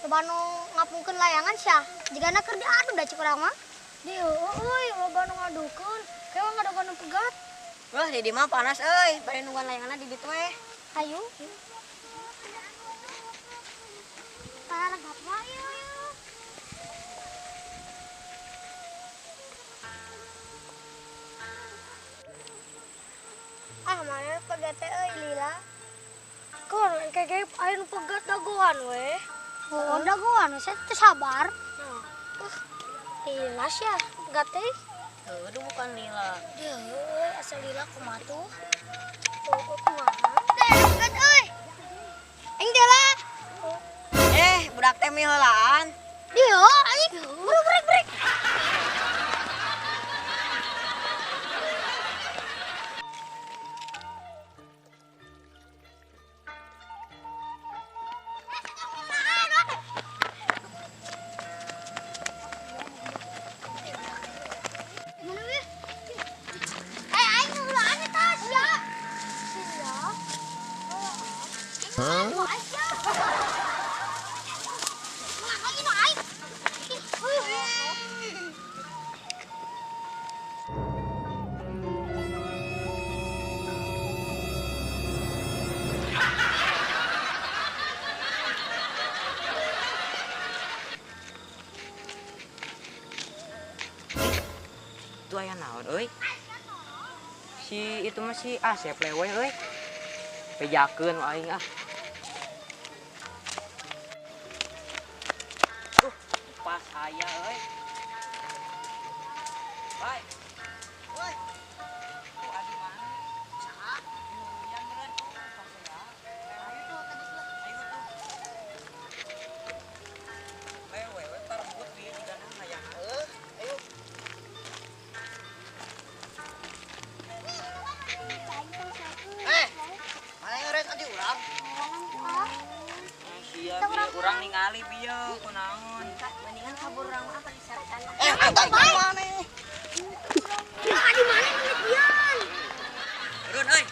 Loba nu ngapungkeun layangan sia. Jigana keur diadu da cik urang mah. Di euy, loba nu ngadukeun. Kewa ngadukeun nu pegat. Wah, di mah panas euy, bari nungguan layanganna di ditu we. Ayo. Tanah gapwa ieu. Ah, mana pegat teh euy lila. Kor, engke aya nu pegat dagoan we. Oh, dagoan we, saya teu sabar. Lila sia, pegat teh. Heuh, bukan lila. Dia euy, asal lila kumaha tuh? Oh, kumaha? Teh pegat euy. Aing teh lah. Eh, budak teh miheulaan. Dia anjing. Buru brek brek. Huh? Itu aya naon euy? Si itu mah si Asep lewe euy. Pejakeun aing ah. Pas aya euy. Baik. Woi. Tuh adi mana? Saha? Hujan meureun. Pas ya. Ayo tuh tadi lah. Ayo tuh. Lewe we tarebut ieu jigana hayang heuh. Ayo. Eh, mana ngeres anti urang? Sia bieu urang ningali bieu kunaon. Mendingan kabur urang mah apa disarikan. Eh, antai mana? Di mana penelitian? Turun euy.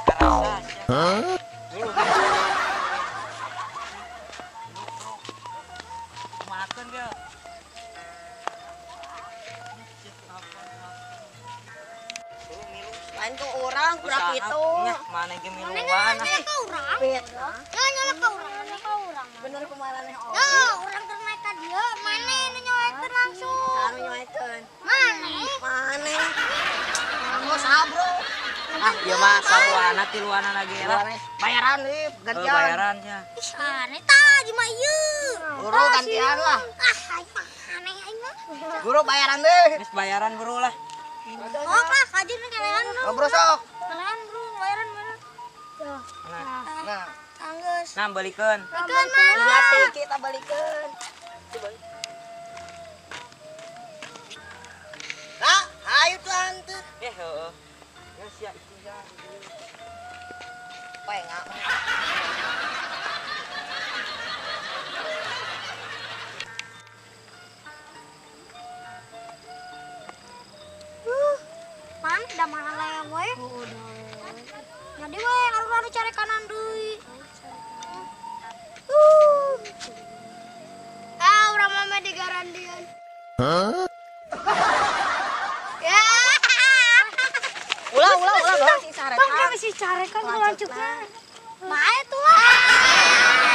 Karasa sia. Huh? Kumahakeun bieu? Lain ke urang kurang kitu. Mana ge miluan. Mana ke urang? Nyala ke urang, ke urang. Bener kumaha oh. Nah, urang keur naik ka dieu, mana nu nyoekeun langsung? Anu nyoekeun. Mana? Mana? Anu sabro. Ah, ieu mah saluana tiluana lagi lah. Bayaran euy, gantian. Bayaran sia. Ih, aneh tah mah ieu. Guru gantian lah. Ah, aing mah aneh aing mah. Guru bayaran deh. Geus bayaran buru lah. Oh, lah, kajeun kalehan bro. Bro sok. Kalehan bro, bayaran bayaran. Nah, Nah, Anggeus. nah balikeun. Balikeun mana? Kita balikeun. Nah, ayo tuh anter. Eh, heeh. Geus sia itu ya. Pengak. Pan, da mana lewe? Jadi we alur-alur cari kanan deui. Ah, urang mah digarandian. Huh? Ya. Ulah ulah ulah si carekan. Bang, si carekan lanjutna. Bae tuh lah.